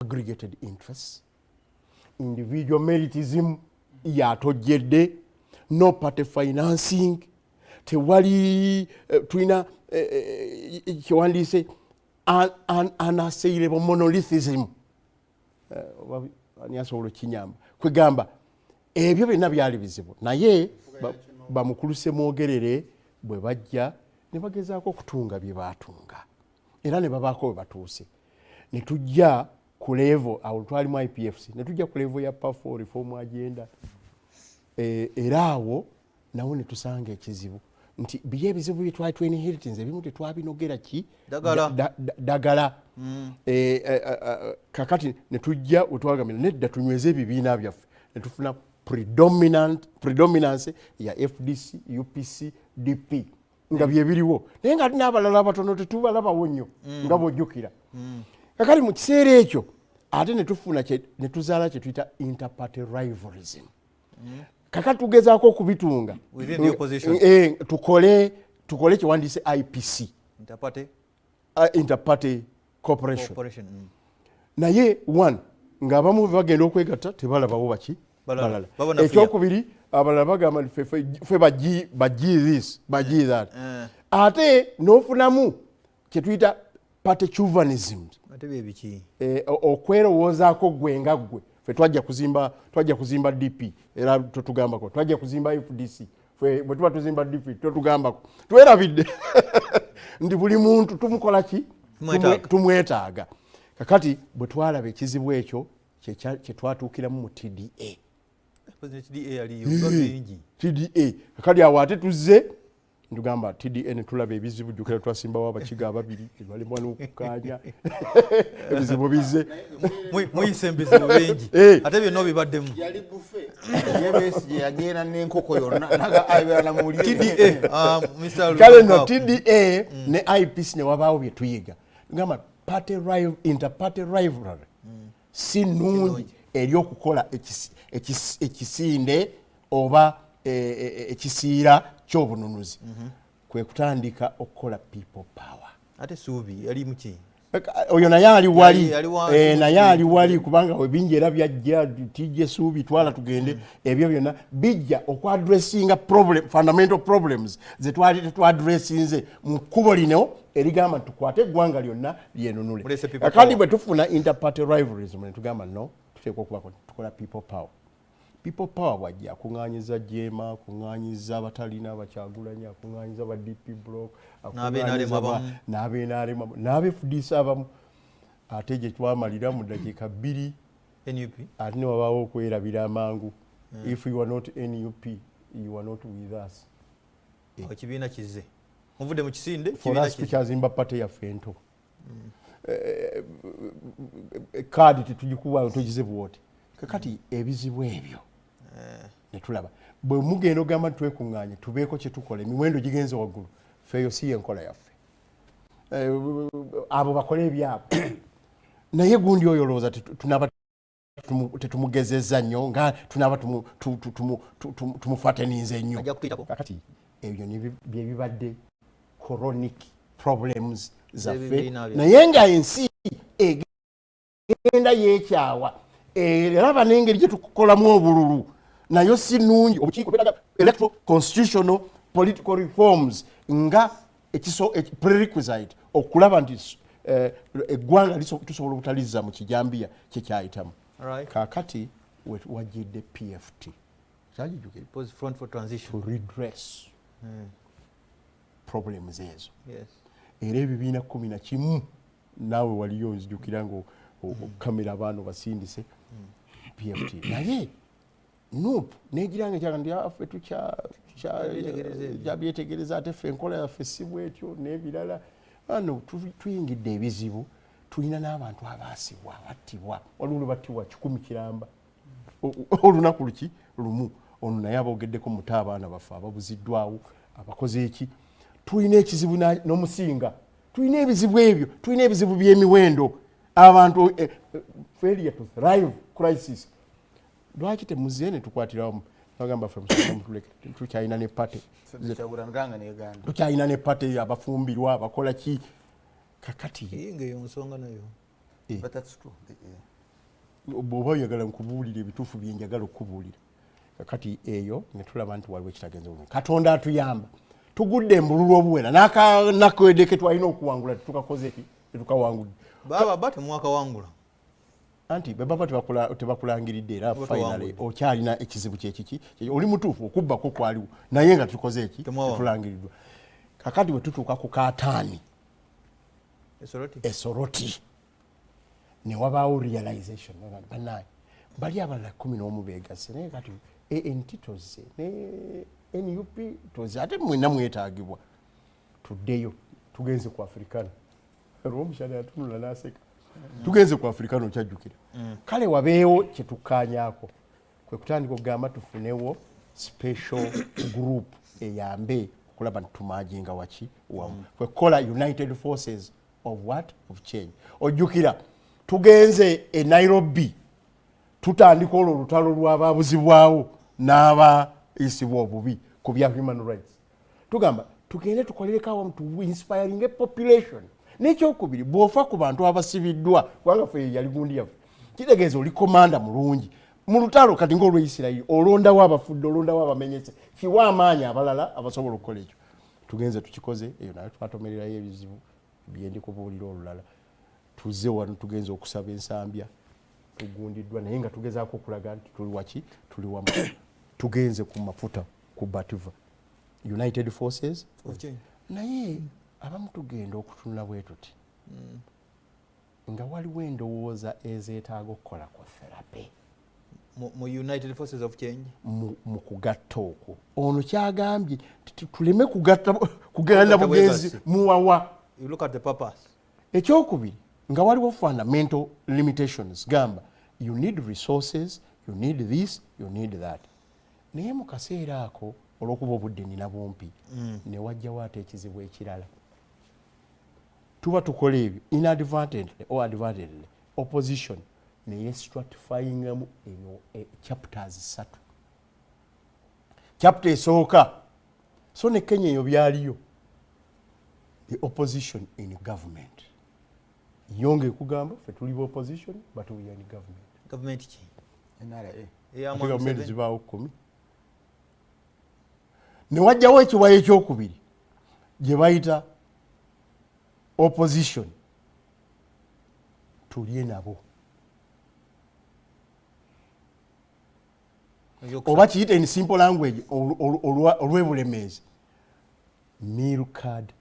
Aggregated interests, individual meritism yatojjedde, no party financing, tewali tulina kyewandiise unassailable monolithism. Oba ani asobola okinyamba? Kwegamba ebyo byonna byali bizibu, naye bamukulu Semwogerere bwe bajja ne bagezaako okutunga bye baatunga era ne babaako we batuuse, ne tujja ku level awo twalimu IPFC, ne tujja ku level ya PAFO, reform agenda. Era awo nawo ne tusanga ekizibu nti biri ebizibu bye twali twinheritinze ebimu tetwabinogera ki. Ddagala. Ddagala. Kakati ne tujja wetwagambira nedda, tunyweze ebibiina byaffe, ne tufuna predominance ya FDC, UPC, DP nga byebiriwo, naye nga ate n'abalala abatono tetubalabawo nnyo nga bwojjukira. Kakati mu kiseera ekyo ate ne tufuna ne tuzaala kye tuyita interparty rivalrism. Kakati tugezaako okubitunga Within the opposition. Tukole kyewandiise IPC. Interparty Interparty cooperation. Cooperation. Naye one, ng'abamu bagenda okwegatta tebalabawo baki Balala. balala. Babona fear. Ekyokubiri, abalala bagamba nti ffe bagi this, bagi that. Ate n'ofunamu kyetuyita party chauvinism. Ate bye biki? Okwerowoozaako gwe nga ggwe. Ffe twajja kuzimba DP, era totugambako. Twajja kuzimba FDC, ffe bwe tuba tuzimba DP totugambako. Twerabidde nti buli muntu tumukola ki? Tumwetaaga. Tumwetaaga. Kakati bwe twalaba ekizibu ekyo kyetwatuukiramu mu TDA. President TDA yaliyo biba bingi. TDA, kakati awo ate tuzze ntugamba TDA ne tulaba ebizibu. Jjukira twasimbawo Abakiga ababiri, tebalemwa n'okukkaanya, ebizibu bizze. Muyise ebizibu bingi. Ate byonna obibaddemu. Yali buffet ye Besigye, yagenda n'enkoko yonna naga abeera namulye. TDA, Mr. Kale no Lukaku. TDA ne IPC ne wabaawo bye tuyiga, gamba interparty rivalry si nnungi eri okukola ekisinde oba ekisiira ky'obununuzi, kwe kutandika okukola People Power. Ate Suubi yali muki? Oyo naye ali wali. Yali wansi Naye ali wali kubanga webingi era byajja tijja esuubi twala tugende. Ebyo byonna bijja okuaddressinga problem, fundamental problems zetwali tetwaddressinze mu kkubo lino erigamba nti tukwate eggwanga lyonna lyenunule. Mulese People Kakati Power. Bwe tufuna interparty rivalrism ne tugamba no, tuteekwa okubako tukola People Power. People Power bwajja akuŋŋanyiza JEEMA, akuŋŋanyiza abatalina abakyagulanya, akuŋŋanyiza ba DP bloc, N'abe NRM abamu. n'abe NRM, n'abe FDC abamu. Ate gye twamalira mu ddakiika 2. NUP. Ate ne wabaawo okwerabira amangu. If you are not NUP, you are not with us. Awo ekibiina kizze, muvudde mu kisinde. For Kibiina us kizze. tukyazimba party yaffe ento. Kaadi tetugikuwa, tugize bwoti. Kakati ebizibu ebyo netulaba bwe mugenda ogamba nti twekuŋŋaanye tubeeko kye tukola, emiwendo gigenze waggulu, feeyo si yenkola yaffe. Abo bakole ebyabwe, naye gundi oyo olowooza tunaba tetumugezezza nnyo nga tunaba tumufateninze nnyo. Ajja kutuyitako. Kakati ebyo bye bibadde chronic problems zaffe. Z'ebibiina byaffe. Naye nga ensi egenda yeekyawa, eraba n'engeri gye tukolamu obululu nayo si nnungi. Obukiiko bwetaaga electoral, constitutional, political reforms nga prerequisite okulaba nti eggwanga tusobola obutalizza mu kijambiya kyekyayitamu. Kaakati wajjidde PFT, kyagijjukira? People's Front for Transition. To redress problems ezo. Era ebibiina 11, naawe waliyo, nzijukira nga kamera abaana basindise PFT, naye NUP negira nga ekyaga nti, "Ah, ffe Byetegereza ebyo." Kyabyetegereza, ate ffe enkola yaffe si bwetyo n'ebirala. Ano tuyingidde ebizibu, tulina n'abantu abaasibwa, abattibwa. Waliwo lwe battibwa 100 kiramba olunaku luki lumu. Ono naye abogeddeko muto, abaana baffe ababuziddwawo, abakoze eki. Tulina ekizibu n'omusinga, tulina ebizibu ebyo, tulina ebizibu by'emiwendo, abantu failure to thrive crisis. Lwaki temuze ne tukwatirawamu? Bagamba ffe musooke mutuleke, tukyalina ne party. Kyagulanganga ne Uganda. Tukyalina ne party, abafumbirwa abakola ki. Kakati Iyi nga eyo nsonga nayo. But that's true. Bw'oba oyagala nkubuulira ebituufu bye njagala okukubuulira. Kakati eyo ne tulaba nti waliwo ekitagenze bulungi. Katonda atuyamba, tugudde embululu obuwera n'akanakwedde ke twalina okuwangula tetukakoze ki, tetukawangudde. Baba ba temwakawangula. Anti bwe baba tebakulangiridde era Oba finally tewangudde. okyalina ekizibu kyekiki, oli mutuufu okubbako kwaliwo, naye nga tukoze eki, Temwawangula. tetulangiriddwa. Kakati bwe tutuuka ku kataani Esoroti. Esoroti, ne wabaawo realization bannange bali abalala 11 beegasse, naye kati ANT toze ne NUP toze, ate mwenna mwetaagibwa, tuddeyo tugenze ku Africana. Olwomushana yatunula n'aseka. Tugenze ku Africana, okyajjukira? Kale wabeewo kyetukkaanyaako, kwe kutandika okugamba tufunewo special group eyambe okulaba nti tumajinga waki wamu, kwe kukola United Forces of what? Of Change. Ojjukira tugenze e Nairobi, tutandika olwo olutalo lw'ababuzibwawo n'abayisibwa obubi ku bya human rights. Tugamba tugende tukolereko awamu, tu inspiring a population. N'ekyokubiri, bw'ofa ku bantu abasibiddwa, kubanga ffe yali gundi yaffe, kitegeeza oli komanda mulungi mu lutalo. Kati ng'olweisirayiri, olondawo abafudde, olondawo abamenyese, kiwa amaanyi abalala abasobola okukola ekyo. Tugenze tukikoze eyo, naye twatomererayo ebizibu byendi kubuulira olulala. Tuzze wano, tugenze okusaba ensambya, tugundiddwa, naye nga tugezaako okulaga nti tuli waki, tuli wamu. Tugenze ku mafuta ku Bativa, United Forces Of Change. Naye abamu tugenda okutunula bwe tuti nga waliwo endowooza ezeetaaga okukola ku therapy Mu United Forces of Change. Mu kugatta okwo ono kyagambye nti tuleme kugatta kugenda Kugatta bugenzi bwegassi. muwawa. You look at the purpose. Ekyokubiri, nga waliwo fundamental limitations, gamba you need resources, you need this, you need that. Naye mu kaseera ako, olw'okuba obudde nina bumpi, ne wajjawo ate ekizibu ekirala. Tuba tukola ebyo, inadvertently or advertently, opposition neye stratifyingamu ebyo chapters ssatu. Chapter esooka, so ne Kenya eyo byaliyo, the opposition in government, yo ngaekugamba ffe tuli ba opposition but we are in government. Government ki? NRA. Eya Ate Mwami gavumenti Museveni? zibaawo 10. Ne wajjawo ekiwayo ekyokubiri gye bayita opposition tulye nabo. Eyokusatu. Oba kiyite in simple language, olw'ebulemeezi, meal card